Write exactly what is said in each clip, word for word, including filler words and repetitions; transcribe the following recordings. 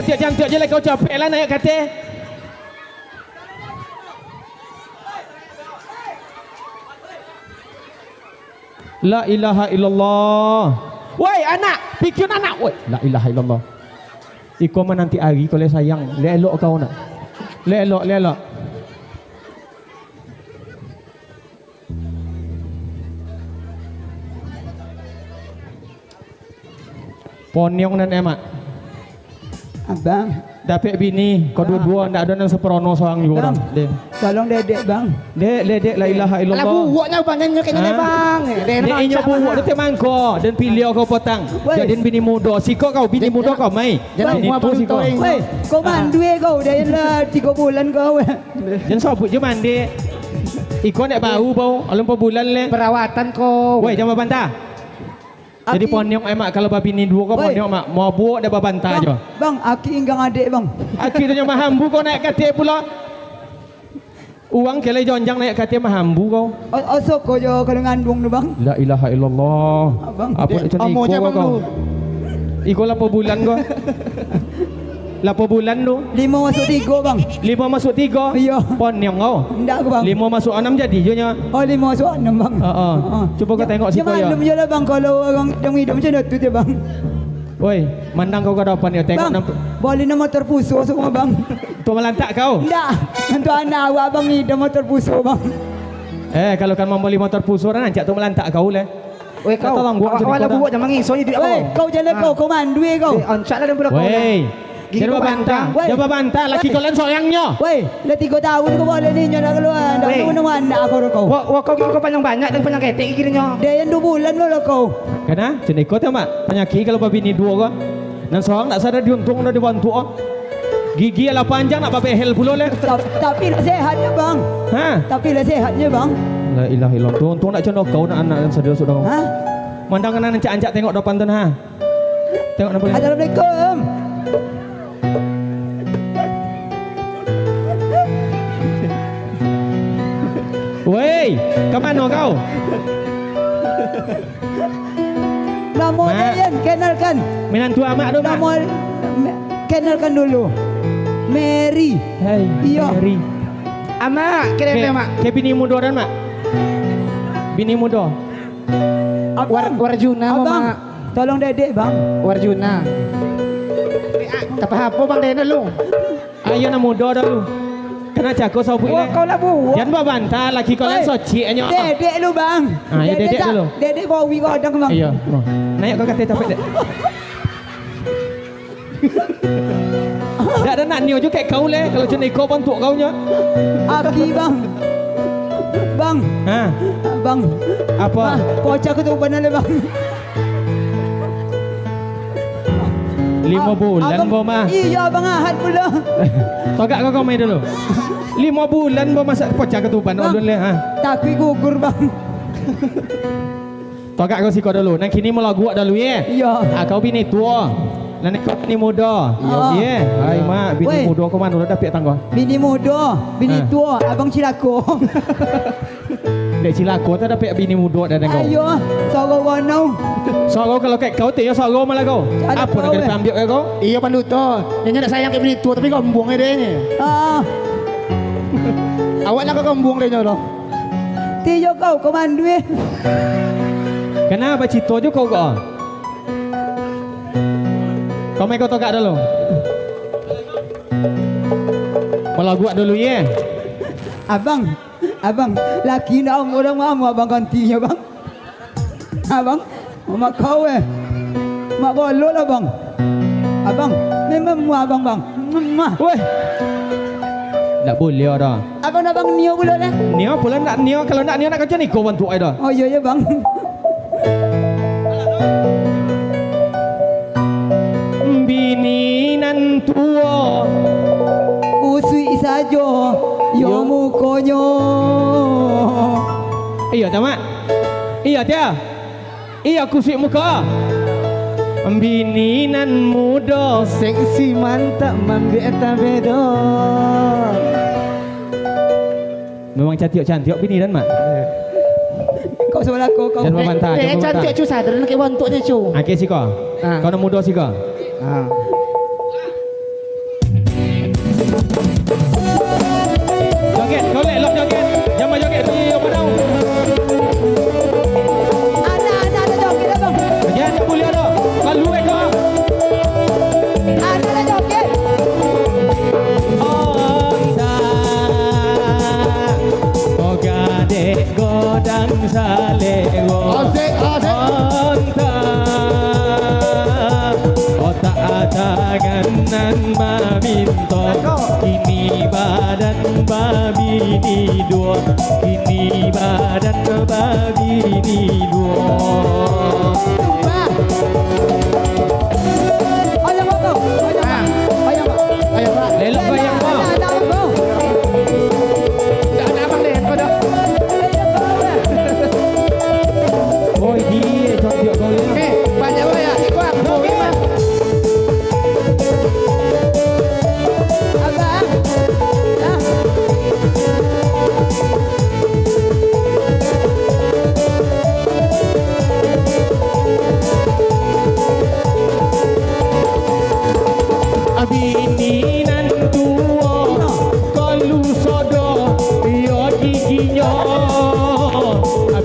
Cantiak-cantiak je lah kau, capek lah naiak ka ateh. La ilaha illallah. Woi, anak, pikian anak, woi. La ilaha illallah. Iko mananti ari ko lai sayang. Lai elok kau nak. Lai elok, lai elok. Poniong nan emak. Abang. Dapek bini, kau duo-duo, ndak ado nan saparono sorang juo. Bang, urang. Dek. Tolong dedek, Bang. Dek, dek, dek, la ilaha illallah. Alah, buruaknyo, Bang, nyo kek nyo, Bang. Dek, inyo buruak tu temangko, dan pilih kau potang. Woi. Jadian bini mudo, siko kau, bini mudo kau, mai. Bini tu siko. Woi, kau mandui kau, dah lah tigo bulan kau. Jan sabuik jo mandi. Iko nek bau, bau. Alun pabulan le. Perawatan ko. Woi, jan babantah. Jadi poniong emak, kalau babini duo ko poniong emak. Mabuk dah babantah jo. Bang, aki inggang adek, Bang. Aki tu nyo mahambu ko naiak ka ateh pulo. Uang kelai jonjang naiak ka ateh mahambu ko. Oso ko jo kalau nganduang tu, Bang. La ilaha illallah. Abang. Apo nak cuniko ko? Iko lapan bulan ko. Lapan bulan tu. Limo masuak tigo, Bang. Limo masuak tigo? Iyo. Poniong kau. Indak ko, Bang. Limo masuak anam jadi jo nyo. Oh, limo masuak anam, Bang. Heeh. Cubo kau tengok siko yo. Maklum jo lah, Bang, kalau urang iduang-iduang macam tu je, Bang. Woi, mandang kau ka dapan yo, tengok. Bang, boli no motor Fuso suko, Bang. Tu malantak kau. Indak. Untuk anak awak, Bang, iduang motor Fuso, Bang. Eh, kalau kan mamboli motor Fuso, rancak tu malantak kau leh. Weh, kau, awak lah buruak, jan mangiso iduik kau. Weh, kau jan lah kau, kau mandui kau. Weh, ancak lah dan pula kau. Weh, jan babantah. Jan babantah, laki kau lah sorangnyo. Weh, lah tigo tahun kau boleh ni, nyo nak kalua, nak nunggu anak kau, kau. Wah, wah, kau, kau panjang banyak dan panjang ketek gigihnyo. Dia yang dua bulan lo lah kau. Kana? Cun iko tu, Mak. Panyakik kalau babini duo ko. Nan sorang ndak sadar diuntuang, ndak dibantuak. Gigi alah panjang, ndak babehel pulo leh. Ta-, tapi lah sehatnyo, Bang. Ha? Tapi lah sehatnyo, Bang. La ilaha illallah. Untuang ndak cuniko kau nak anak nan sadar sudah kau. Ha? Mandang nan ancak-ancak tengok dapan tu nah. Tengok dapan. Assalamualaikum. Woi, ka mano kau? Namo Mak. Dayan, kenalkan. Minantu Amak tu, Mak. Namo, me-, kenalkan dulu. Mary. Hai, iyo. Mary. Amak, kenalkan, Mak. Ke bini mudo dan, Mak. Bini mudo. Abang. War-, Warjuna, Abang. Mak. Tolong dedek, Bang. Warjuna. Tapi apo, Bang, dedek lu? Ayo, nan mudo dah lu. Kena cako sabuik. Wah, kau lah buruak. Jan babantah, laki kau lah socik anyo. Dedek lu, Bang. Ah, iyo, dedek dulu. Dedek bawi kau adang, Bang. Iyo. Naiak kau ka ateh tapek, Dek. Dak ado nak nio jo kek kau leh, kalau cuniko bantuak kau nyo. Aki, Bang. Bang. Ha? Bang. Apo? Ah, pocah katuban leh, Bang. Limo bulan, Abang, bo mah. Iyo, Abang Ahad pulo. Togak kau, kau mai dulu. Limo bulan, bo, masak pocah katuban ulun leh, ha. Takuik gugur, Bang. Togak kau siko dulu. Nan kini malaguak dulu, ye. Iyo. Ah, kau bini tuo. Nan iko bini mudo. Iyo. Ye. Hai, Mak, bini mudo kau mano lah dapek tanggo? Bini mudo, bini tuo, Abang cilako. Dek cilako tu dapek bini mudo dah tanggo. Ayo, sogok gonau. Sogok kalau kek kau tu, yo sogok malah kau. Apo nak kena ambiak kau? Iyo, panduto. Nyo ndak sayang kek bini tuo, tapi gombong je dek nyo. Ah. Awak nak ka gombong dek nyo doh. Tiyo kau, kau manduih. Kena bacito jo kau ko. Kau mai kau togak dulu. Malaguak dulu, ye. Abang, abang, laki ndak urang mamu abang gantinyo, Bang. Abang, Mak kau, eh. Mak bolo lah, Bang. Abang, memang muah abang, Bang. Muah. Weh. Ndak buliah dah. Abang, abang nio pulo dah. Nio pulo ndak nio, kalau ndak nio nak kacau niko bantuak ai dah. Oh, iyo, iyo, Bang. Bini nan tuo. Kusuik sajo, yo mukonyo. Iyo, Tamak. Iyo, Tia. Iyo, kusuik muko. Bini nan mudo. Seksi mantap, mambiak tabedo. Memang cantiak-cantiak bini dan, Mak. Kau sebelah kau, kau. Dan mamantah, eh, eh, cantiak, cu, sadar nak kek bantuaknyo, cu. Oke, siko. Ah. Kau nan mudo siko. Ah. nan maminto. Kini badan babini duo, kini badan babini duo. Ayo, Bang. Ayo, Bang. Ayo, Bang. Ayo, Bang. Lelok bayang, Bang. Dah, dah, Bang, deh, kau dah. Oh, iya, cocok kau, ya. Eh, banyak, Bang, ya. Ikut aku, Bang. Bini nan tuo, kolu sodo, iyo giginyo.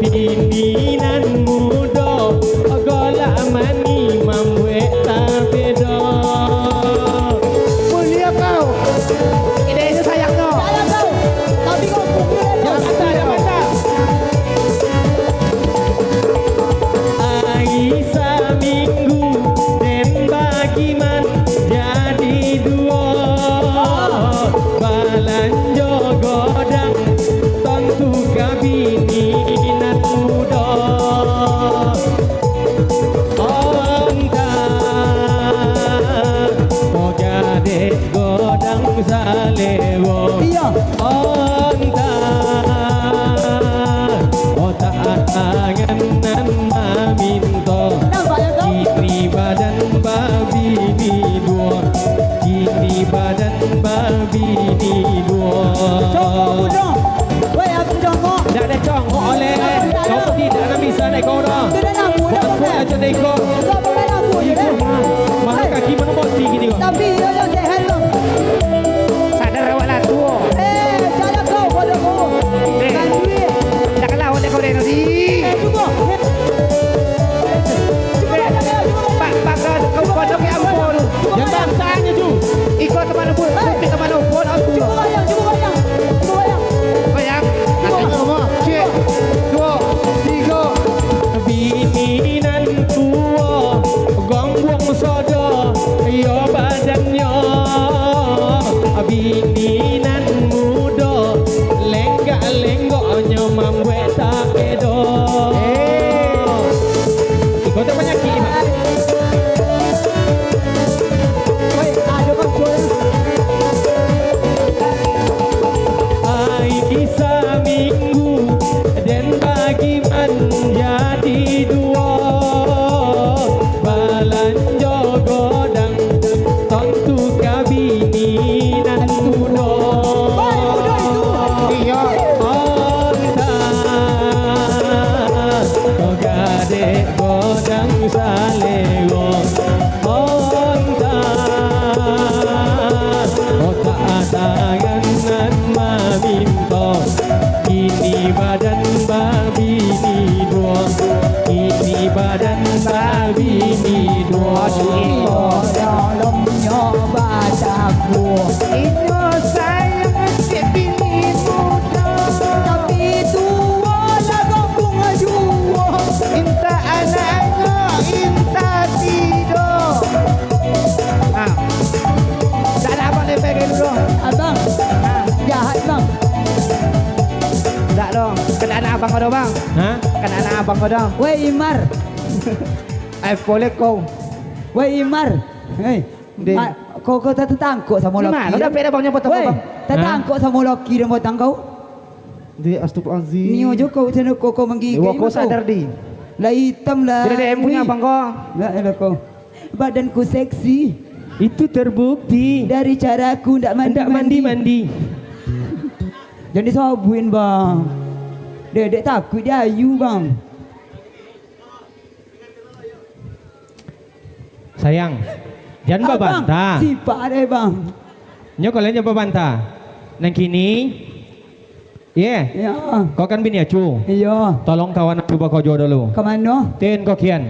Bini nan mudo, golak manih mambuek tabedo. Mulia kau. Indak itu sayangnyo. Sayangnyo. Tapi kau kumpul. Jangan patah, jangan patah. Ai saminggu den bagiman jadi duo. Balanjo godang tontu ka bini nan mudo. Onta, poga dek godang salewo. Iyo. Onta, otak angan nan maminto. Nampak yo tu? Kini badan babini duo. Kini badan babini duo. Congok budak. Weh, aku congok. Ndak ado congok oleh. Kau tidak nak bisa naik kau dah. Itu dah lampu, dah. Buat buat aja naik kau. Itu apa dah lampu, dah? Mana kaki, mana boti gini kau? Tapi iyo, iyo, sehat, Bang. Sadar awak lah tuo. Eh, sadar kau, bodoh kau. Eh. Kan duit. Dah kalah oleh kau, Renaldi. Eh, tunggu. Cuba bayangkan, cuba bayangkan. Pak, pak, kau, kau, kau, kau, kau, kau, Jan bantang nyo, Ju. Iko teman pun, eh, teman pun, aku. Cuba bayang, cuba bayang. Cuba bayang. Bayang. Cuba. Cek. Duo, tigo. Bini nan tuo, gongguang sodo, iyo badannyo. Bini nan mudo, lenggak-lenggoknyo mambuek takedo. Eh. Iko tu panyakik, Mak. Woi, ado kan, Cul? Ai kisah minggu, den bagi manjadi duo. Balanjo godang, tontu ka bini nan mudo. Iyo. Onta, gadek godang salero. Onta, otak tangan nan maminto. Kini badan babini duo. Kini badan babini duo. Iyo, dalamnyo bataku. Inyo sayang cek bini mudo. Tapi tuo lah kampung juo. Intak anaknyo, intak tido. Ha. Dak nak abang lempeh ka dulu. Abang. Ha. Jahat, Bang. Dak doh. Kan anak abang ko doh, Bang. Ha? Kan anak abang ko doh. Weh, Imar. Ai, boleh kau. Weh, Imar. Hei. Deh. Ma-, kau, kau tatangkok samo laki. Di mano dapek abang nyo potong, Bang? Weh, tatangkok samo laki dan potong kau. Deh, astagfirullahalazim. Nio jo kau, macam kau, kau manggigit. Wah, kau sadar, Di. Lah itam lah. Tidak ada yang punya abang kau. Lah, elah kau. Badanku seksi. Itu terbukti. Dari cara aku ndak mandi-mandi. Ndak mandi-mandi. Jangan disabuin, Bang. Dek, dek takut dia ayu, Bang. Sayang, jan babantah. Abang, sipak deh, Bang. Nyo kalian jan babantah. Nan kini, ye. Ya. Kau kan bini acu. Iyo. Tolong kawan acu bakojo dulu. Ka mano? Tin, kau kian.